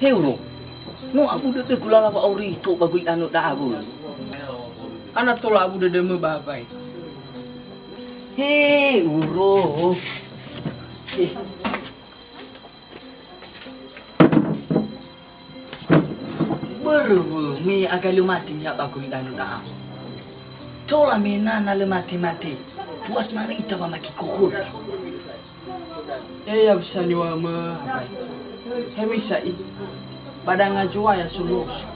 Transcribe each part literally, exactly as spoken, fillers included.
He uro, no abu dödögu lala wa'auri tou ba göi danö da'a wöi. Hana tola abu dödömö ba Habai? He uro. He. Börö wö me aga lö mate niha ba göi danö da'a. Tola me na, na lö mate-mate, puas manö ita ba magi kokhota. E ya bisa niŵa'ömö Habai. Hewisa i, ba danga Zo'aya soloso.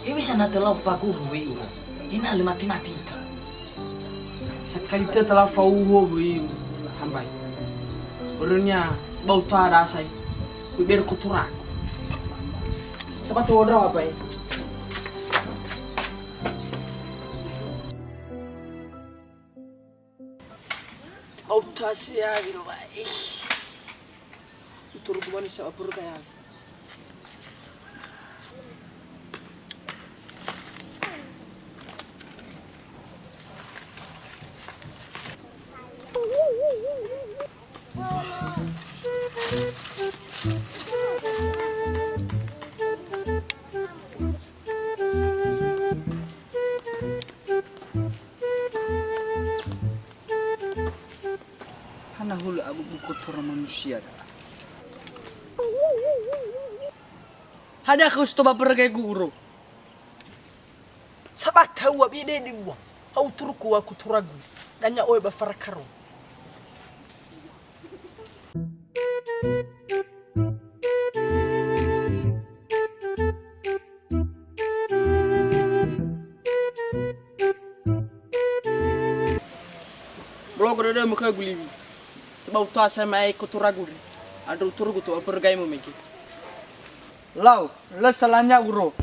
Hewisa na tölau faguru wöi ura, ena'ö lö mate-mate ita. Sakali tö tölau fauhuo wöi Habai. Börönia bau ta dasai, kui bero kotoraku. Sabato wondrao Habai. Au tasi ya, gitu, Pak. Ih. Turun ke mana, siapa perut kayak? Hana hulö abu-bu kotora manusia da'a. Hadia khöu si toba börö gaegu uro? Sabata ua bidede ua. Au turuku wa kotoragu. Dania oe ba farakaro. Bologo dödömö khögu Liwi. Sebab utoa sai ma'e kotoragu andre. Andrö uturugu toba börö gaemu mege. Lau, lö salania uro.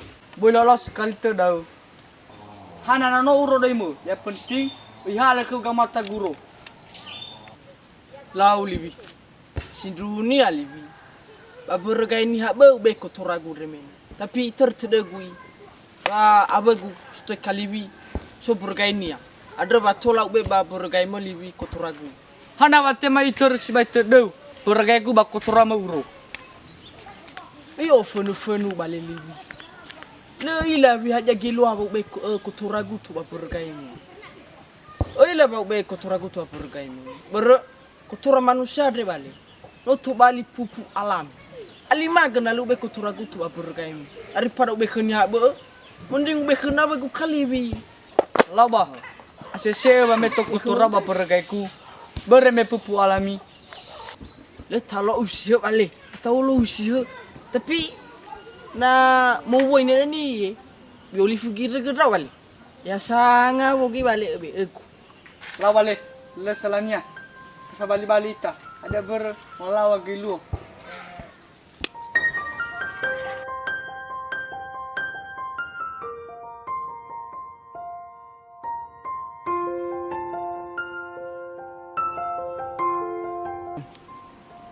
Böi lalau sekali tö da'ö. Hana na no uro döimö, yang penting ihalö khöu gamata guro. Lau Liwi. Sindruhunia Liwi. Ba börö gai niha böu be kotoragu remena. Tapi itörö tödögu i. Ba awögu sotoi ka Liwi so börö gainia. Andrö wa tola ube ba börö gaimö Liwi kotoragu. Hana wa tema itörö sibai tödöu börö gaigu ba kotoramö uro. Iyo fönu-fönu bale Liwi. Lö ila wi hadia geloa wa ube ko-, ö, kotoragu to ba börö gaimö. Öila ba ube kotoragu to ba börö gaimö. Börö kotora manusia andre bale. No tobali pupu alami. Alimagö na lö ube kotoragu to ba börö gaimö. Daripada ube khönia bö'ö, mending ube khöna wegu ka Liwi. Lau ba. Asese'ö wa me to kotora ba börö gaiku. Börö me pupu alami. Lö talo usihö bale. Talo usihö. Tapi na mowoi ne ni ye. Bioli fugi rege dra bale. Ya sanga wogi bale ebe egu. Lau bale, lö salania. Tafabali-bali ita. Ada börö, malawa gelu.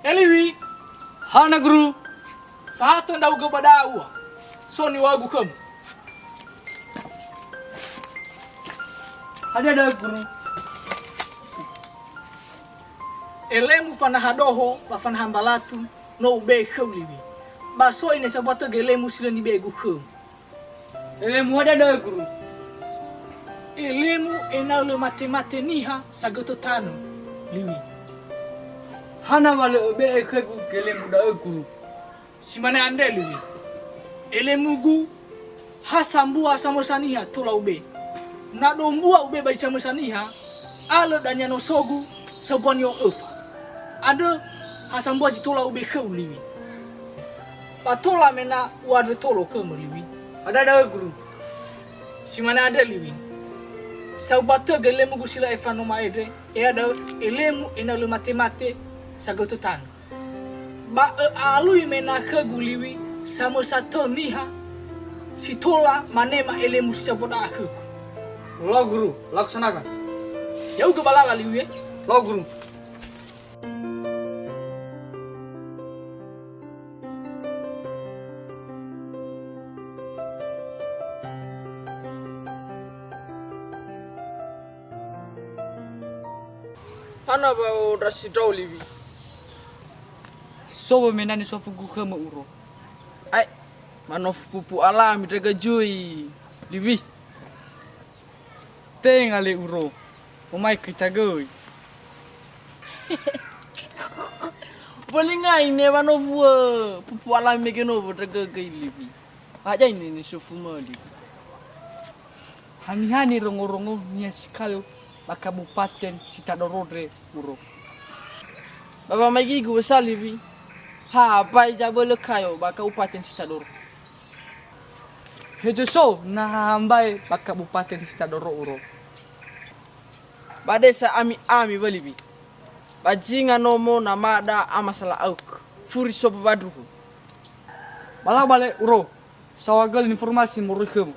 Eliwi. Hana guru. Fahatö ndra'ugö ba da'a ua. So niŵa'ögu khömu. Hadia da'ö guru? Elemu fanaha doho ba fanaha mbalatu no ube khöu Liwi. Ba so ine sambua tö gelemu si lö nibe'egu khöu. Elemu hadia da'ö guru? Elemu ena'ö lö mate-mate niha sagötö tanö, Liwi. Hana wa lö öbe'e khögu gelemu da'ö guru? Si mane andre Liwi. Elemugu ha sambua samösa niha tola ube. Na dombua ube ba zi samösa niha, alö dania nosogu sambua ni'o'öfa. Andrö ha sambua zi tola ube khöu Liwi. Ba tola me na u'andrö tolo khömö Liwi. Hadia da'ö guru? Si mane andre Liwi. Sambua tö gelemugu si lö efa no ma'andre, ea da'ö elemu ena'ö lö mate-mate sagötö tanö. Ba ö'alui me na khögu Liwi samösa tö niha si tola manema elemu si sambua da'a khögu. Lau guru, laksanakan. Ya'ugö ba lala Liwi e. Lau guru. Hana wa o ndra sindrao Liwi? So wö me na nisofugu khömö uro. Ae, manofu pupu alami ndra'aga zui, Liwi. Tenga le uro, omai kita göi. Böli ngai ne wanofu, eh, pupu alami mege nofu ndra'aga göi, Liwi. Hadia ne nisofu möli. Haniha nirongo-rongo niha si kayo ba Kabupaten Sitadoro ndre uro. Ba wamaigi gu wesali wi, ha bai zabölö kayo ba Kabupaten Sitadoro. Hezo so na hahambae ba Kabupaten Sitadoro uro. Ba desa ami-ami wöli wi. Ba zinga nomo namada ama sala'auk. Furi so ba wandruhu. Ba lau bale uro. Saohagölö informasi moroi khömu.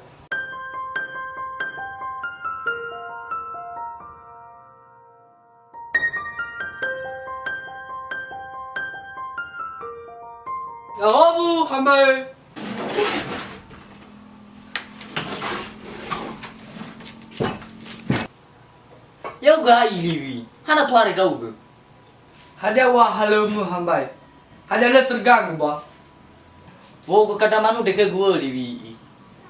Ya'ahowu, hambae. Ya'ugö ha iliwi, hana tohare ndra'ugö. Hadia wa halömö hambae? Hadia lö terganggu ba? Wogö kadamanu deke guöli wi'i.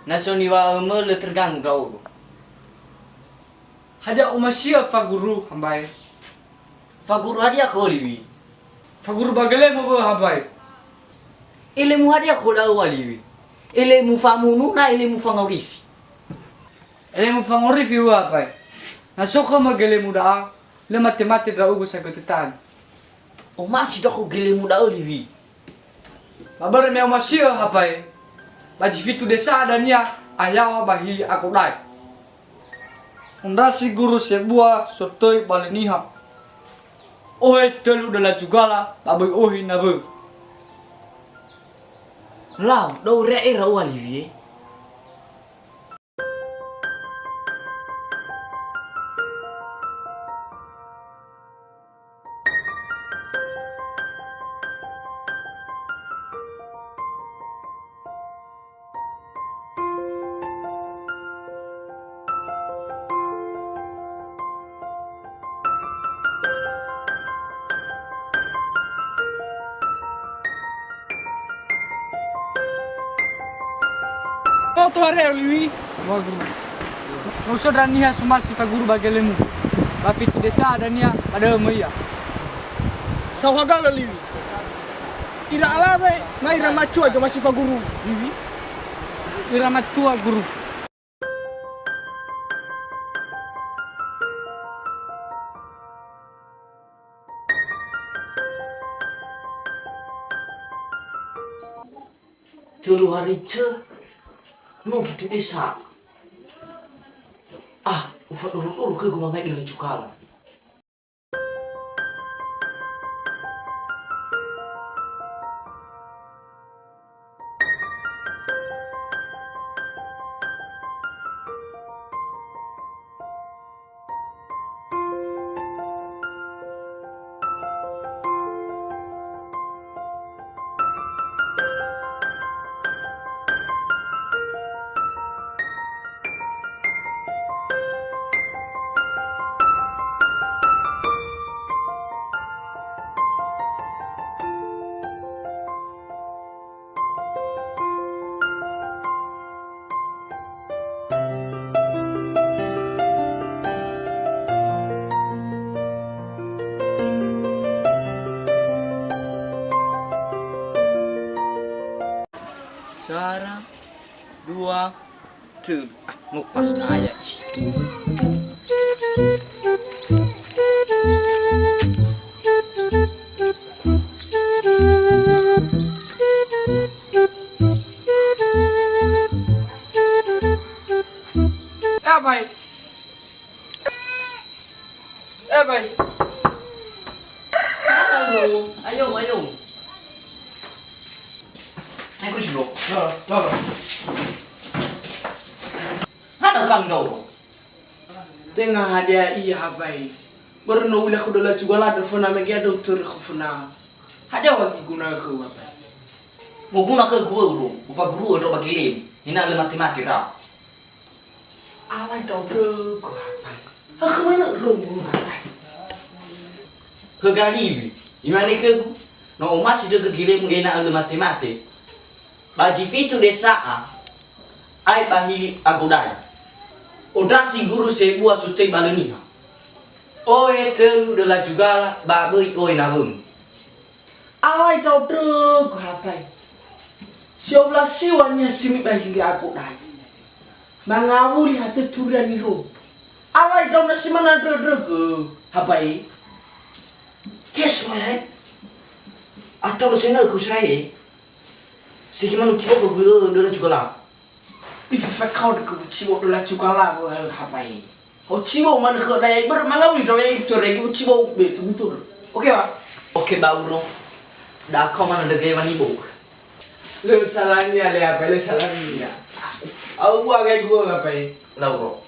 Na so niwa'ömö lö terganggu ndra'odo. Hadia omasi'ö faguru hambae? Faguru hadia khöli wi? Faguru ba gelemu bö hambae. Elemu hadia khöda'ö wali wi? Elemu famunu na elemu fangorifi? Elemu fangorifi ua hambae. Na so khömö gelemu da'a, lö mate-mate ndra'ugö sagötö tanö. Omasi ndra'ugö gelemu da'ö liwi. Ba börö me omasi'ö hambae, ba zi fitu desa dania ayawa ba hili agodae. Ondrasi guru sebua sotöi ba lö niha. Ohe tölu döla zugala ba böi ohi nawö. Lau, da'u re'e ra'ua liwi e. Oto hare oliwi. Wa guru. No so ndra niha somasi faguru ba gelemu. Ba fitu desa dania ba da'ö möi ia. Saohagölö liwi. Ira alawe, ma ira matua zomasi faguru liwi. Ira matua guru. Tölu hari tö, no fitu desa. Ah, ufadoro-doro khögu mangai döla zugala. Sara, dua, tölu. Ah, no pas na ayat. Eh, bai. Eh, bai. Ayo, ayo. Ayo, kusi lo. Hana kang dau. Tenga hadia ia habai. Börö no ula khö döla zugala föna mege adau törö khö föna. Hadia wa giguna khö habai. Moguna khögu wöu, ufaguru ndra ba gelemu, ena'ö lö mate-mate ndra. Alai dao brögu hapai. Hakhö manö romo hapai. Hö galiwi, imane khögu, no omasi dögö gelemu ena'ö lö mate-mate. Ba zi fitu desa'a, ae ba hili agodai. Ondrasi guru sebua sotoi ba lö niha. Oe tölu döla zugala ba böi oe nawömi. Alai ndra'o ndrögö hapai. Si obla siŵa niha si möi ba hili agodai. Mangawuli hatö turia niro. Alai ndra'o na si mane ndröndrögö hapai. Yes, my head. Atau lu sena khusrae. Sigi manu tiba ko guru döla zugala. Ifa fa kau de ko tiba döla zugala ko hapai. Ho tiba manu ko daya ber mangawuli daya itu re ko tiba betul betul. Oke, Pak. Oke, Bang Uro. Da kau mana dege wani bo. Lö salania le hapai, lö salania. Au wa gai gua hapai. Lauro.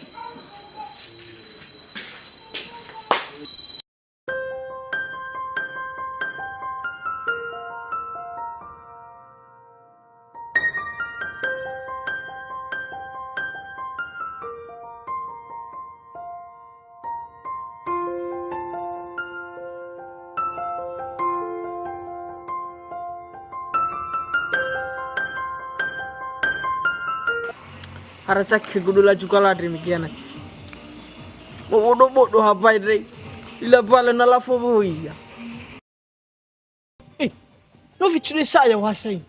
Haracaki khögu döla zugala andre mikianati. Mobodo-bodo hapai andre. Ila bala na lafo boia. Eh, no fitu desa ya wasa ini.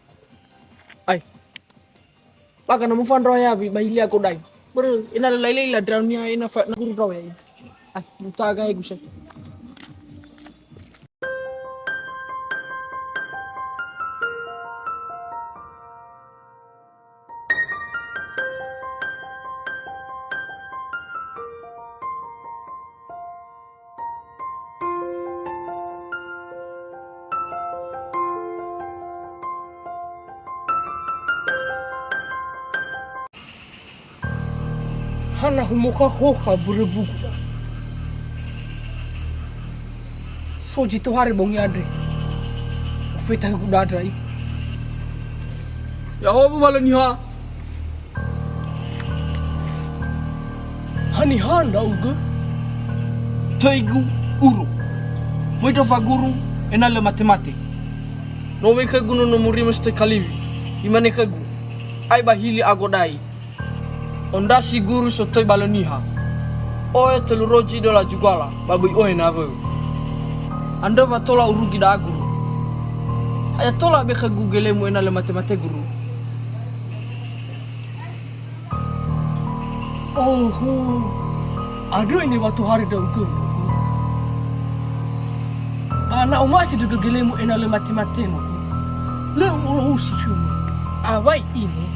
Ai. Baka na mufan roh ya bi ba hili agodai. Ber, ina lelai lela draunia ina fa na guru roh ya. Ai, buta gai gusa. Hana humokhahokha börö bugu da. So zi tohare bongi andre. Ufeta hugu dadra i. Ya'ahowu ba lö niha. Haniha ndra'ugö? Töigu uro. Möi ndra faguru ena'ö lö mate-mate. No möi khögu nono murima sotoi kaliwi. Imane khögu, ae ba hili agodai. Ondrasi guru sotoi ba lö niha. Oe tölu rozi döla zugala, ba böi oe nawöu. Andrö wa tola urugi da'a guru. Haya tola be khögu gelemu ena'ö lö mate-mate guru. Oho, andrö ine wa tohare ndra'ugö. Ba na omasi dödö gelemu ena'ö lö mate-mate no. Lö u'olohusi khömu. Awai ine,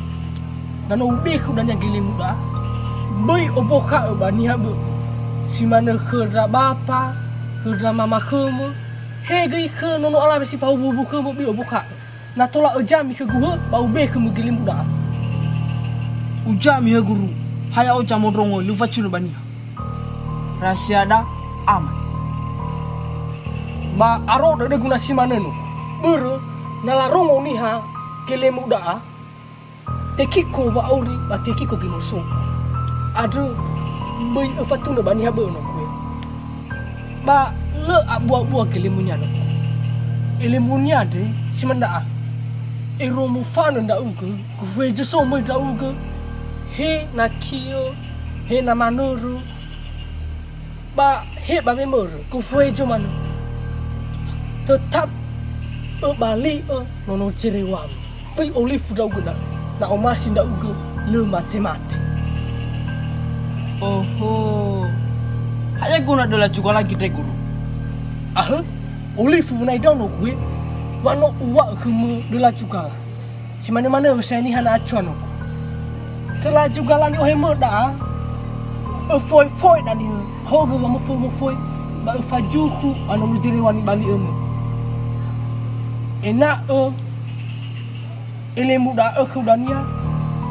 na no ubekhu dania gelemu da'a, böi obokha'ö ba niha bö'ö. Si manö khö ndra bapa, khö ndra mama khömö, he göi khö nono alawe si fahuwu-huwu khömö böi obokha'ö. Na tola öjami khögu hö, ba ubekhu mö gelemu da'a. Ujami hö guru, ha ya'o zamondrongo lö facunö ba niha. Rahasiada aman. Ba aro dödögu na si manö no. Börö, na larongo niha gelemu da'a, tekiko wa'auri ba tekiko ginoso. Andrö, böi öfatunö ba niha bö'ö no khöu. Ba lö abua-bua gelemunia no. Elemunia andre, si manö da'a. Ero mofanö ndra'ugö, gofuhezo so möi ndra'ugö, he na ki'ö, he na manörö, ba he ba wemörö, gofuhezo manö. Tötap öbali'ö nono zerewami. Böi olifu ndra'ugö na, na omasi ndra'ugö lö mate-mate. Oho. Ha'e guna döla zugala gi ndre guru? Ahö, olifu wunai ndraono gue, wa no uŵa'ö khömö döla zugala. Si manö-manö wesaya niha na acua nogu. Töla zugala ni'ohemö da'a, öfoe-foe dania, hogö wamöfoe-möfoe, ba öfazukhu ba nono zerewami bali'ömö. Ena'ö Elemu da'ö khöu dania,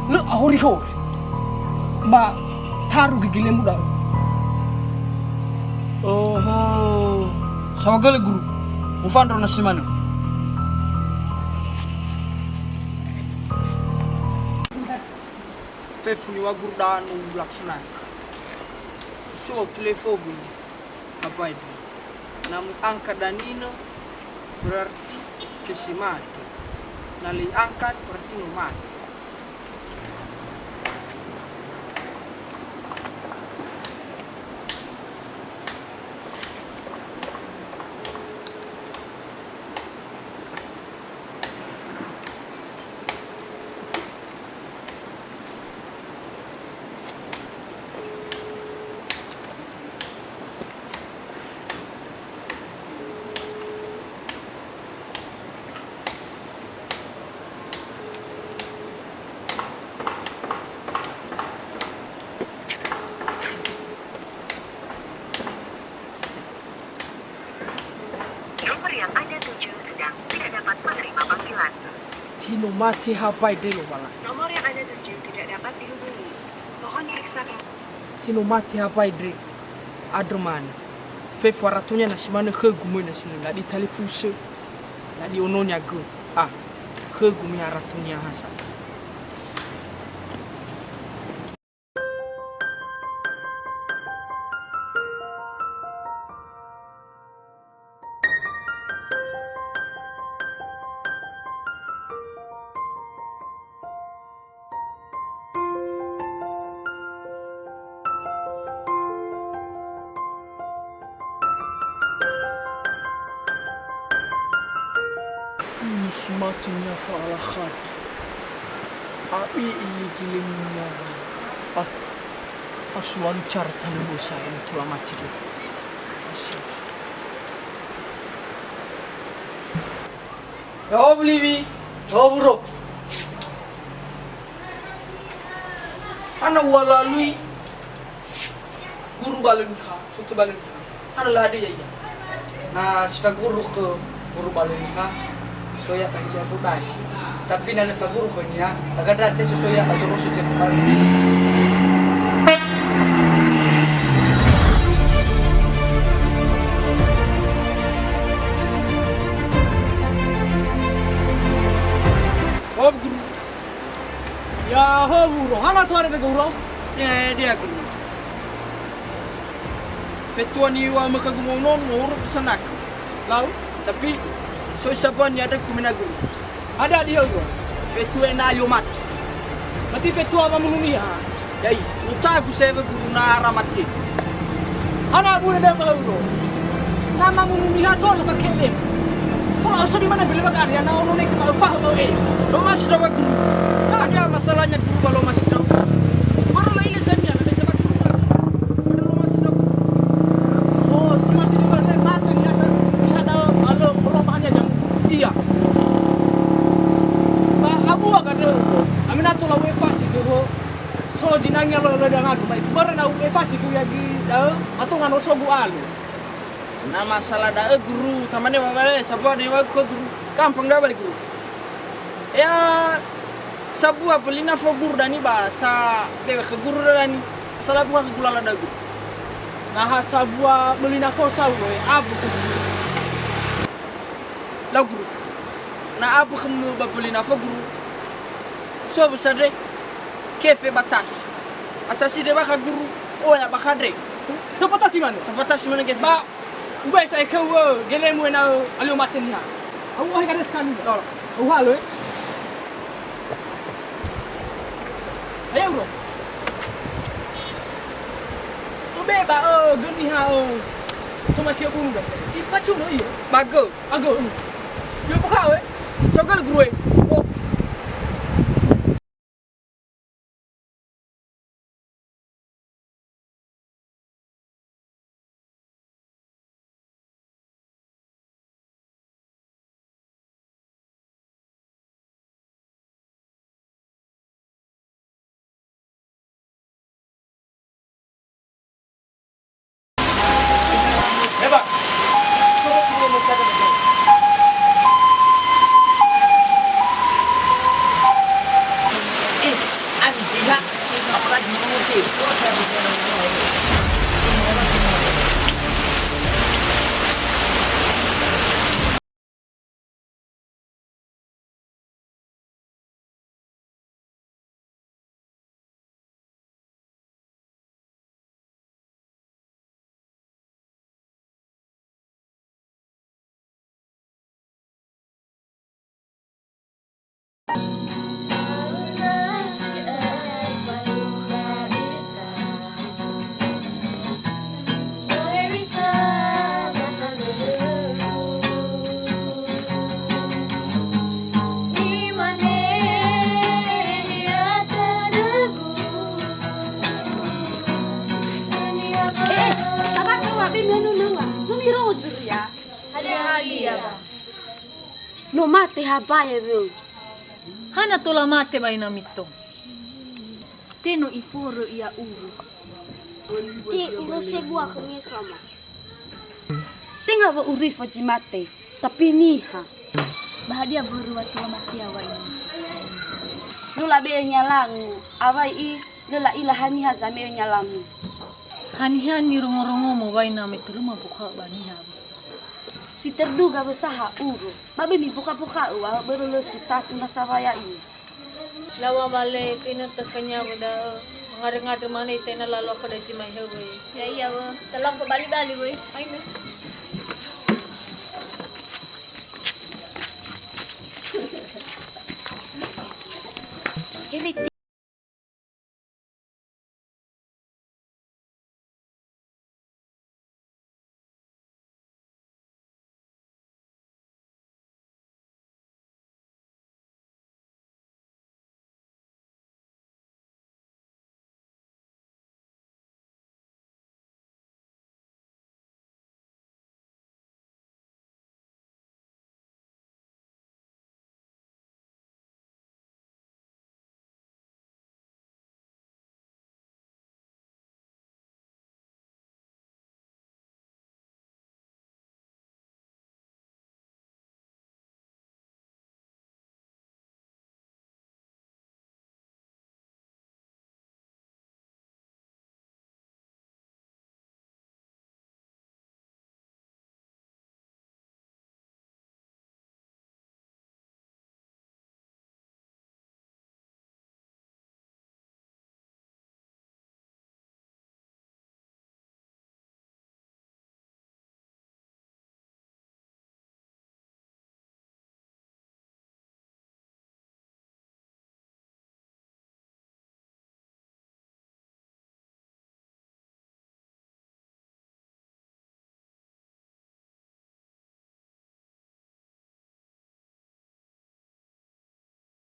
lö ahori-hori. Ba taru gigi lemu da'ö. Oho. Saohagölö guru. Mufandro na si manö. Fefu niŵa'ö guru da'a no ulaksanaigö. Coba telefogu. Apa itu? Na mu'angkat daninö, berarti tösi mate. Na lö angkat, berarti no mate. Nomor yang Anda tuju sedang tidak dapat menerima panggilan. Tino mate habai delo bala. Nomor yang Anda tuju tidak dapat dihubungi. Mohon periksa ke- Tino mate habai dre. Adro mana. Fefu aratonya na si manö khögu möi na si lö. Ladi talifusö. Ladi ononya gö. Ah. Khögu möi aratonya hasa. Ini si mate nia fa'alakhadi. Abe ile gile munia. Ah, asualu cara tanö bosa ya, tula mati dulu. Asu. Ya, Om Liwi. Ya, Om Wuro. Hana u'alalui guru ba lö niha, sotu ba lö niha. Hana lö hadia ia. Na si faguru khö guru ba lö niha, so ia kahia bodai. Tapi na lö faguru khönia, lö gandra seso so ia ba zoroso jefu ba lö niha. Om guru. Ya, ho guru. Hana tuare de guru? Ya, dia guru. Fetua niŵa'ö mökhö gumaunon, ngoro pesanakö. Lau? Tapi, so isa bua niadöku mena guru. Ada dia guru? Fetua ena'ö alio mate. Berarti fetua wamunu niha? Yai, utagu sewe guru na ara mate. Hana bule da'ö ba uro. Na mamunu niha tola fakele. Tola usodi mana bele ba gari, ana ono ne kuma ufahu ba e. Lo masih dawa guru. Ada masalahnya guru ba lo masih dawa. Baru la ile tanya, la ile tanya guru. Baru lo masih dawa. Oh, si masih dawa, ne mate niha, niha dawa, alo, lo bahanya jam. Iya. Ba abua ka deu. Amina tola we fasi ke ho. So zinangi alo lo dangagu mai. Bara na we fasi ku yagi da'ö, ato ngano sogu alu. Na masalah da'ö guru, tamane wawale sabua de wa khö guru. Gampang da bali guru. Ya sabua bölina fo guru dani ba ta bewe khö guru dani. Salah buha khö gulala da'ö guru. Na ha sabua bölina fo sau lo e abu khö guru. Lau guru. Na abu khömu ba bölina fo guru. So besar de kefe batas. Atas ide bakha guru. Oh ya bakha de. Sapatasi mana? Sapatasi mana kefe? Ba Ubai sa ekeu gelemu ena'ö alio mate niha. Au ohe kades kami. Dol. Au halo e. Ayo bro. Ube ba e geni ha e. Soma sio bunu da. Ifacu no iyo. Bago. Ago. Yo buka e. Sogal guru e. Oh. Mate ha bae wöu. Hana tola mate ba ina mito. Te no iforo ia uru. Te uru sebua khömi, Soma. Tenga wa urifo zi mate, tapi niha. Ba hadia börö wa tola mate ia wa ina mito? No labe'e nyalangu, awai i lö la'ila haniha zame'e nyalamu. Haniha nirongorongomo wa ina me tölö ma bukha ba niha? Si terduga wö saha uru, ba böi mibokha-bokha'ö wa börö lö si tatu nasa wa ya'ia. Laŵa wale, inötö khönia wö da'ö, mangandrö-ngandrö mane itena lalo akha dai zi mai hewö. Ya'ia wö, talafo bali-bali wöi. Aine. He Leti,